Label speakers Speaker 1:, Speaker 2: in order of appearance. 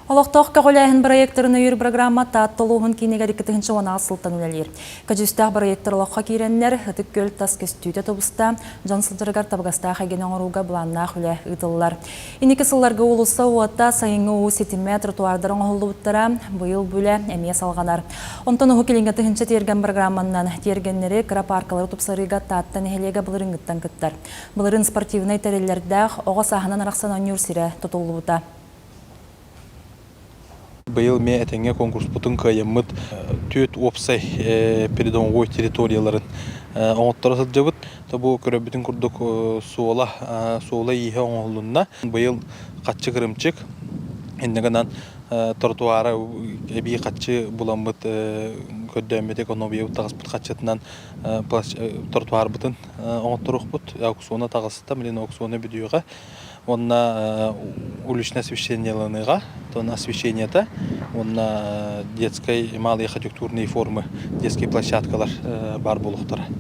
Speaker 1: Олохтоох көҕүлээһин бырайыактарын өйүүр программа Таатта улууһун киинигэр 2016 сылтан үлэлиир. Көдьүүстээх бырайыактар олоххо киирэннэр, Ытык Күөл тас көстүүтэ тубуста, дьон сылдьарыгар табыгастаах эйгэни оҥорууга былааннаах үлэ ыытыллар. Инники сылларга уулусса уота, сайыҥҥы уу ситимэ, тротуардар оҥоһуллубуттара, быйыл бу үлэ эмиэ салҕанар. Онтон Уһук Илиҥҥэ тыһыынча тиэргэн программаннан тиэргэннэри, кыра пааркалары тупсарыыга Таатта нэһилиэгэ былырыыҥҥыттан кыттар. Былырыын спортивнай тэриллэрдээх, оҕо сааһынан арахсан оонньуур сирэ тутуллубута.
Speaker 2: Быйыл эмиэ этэҥҥэ конкурспутун кыайаммыт түөрт уопсай передомовой территорияларын оҥотторо сылдьабыт. Бу көрөрбүтүн курдук суола суола-ииһэ оҥоһулунна. Быйыл хаччы кырымчык, иннэ гынан тротуара эбии хаччы буламмыт көрдөөммүт экономиябыт таҕыспыт хаччытынан тротуарбытын оҥотторуохпут. Аукциона таҕыста, билин аукциона бүтүөҕэ. Уонна уличное освещениеланыыга, тон освещениета уонна детской малые архитектурные формы, детские площадкалар баар буолуохтара.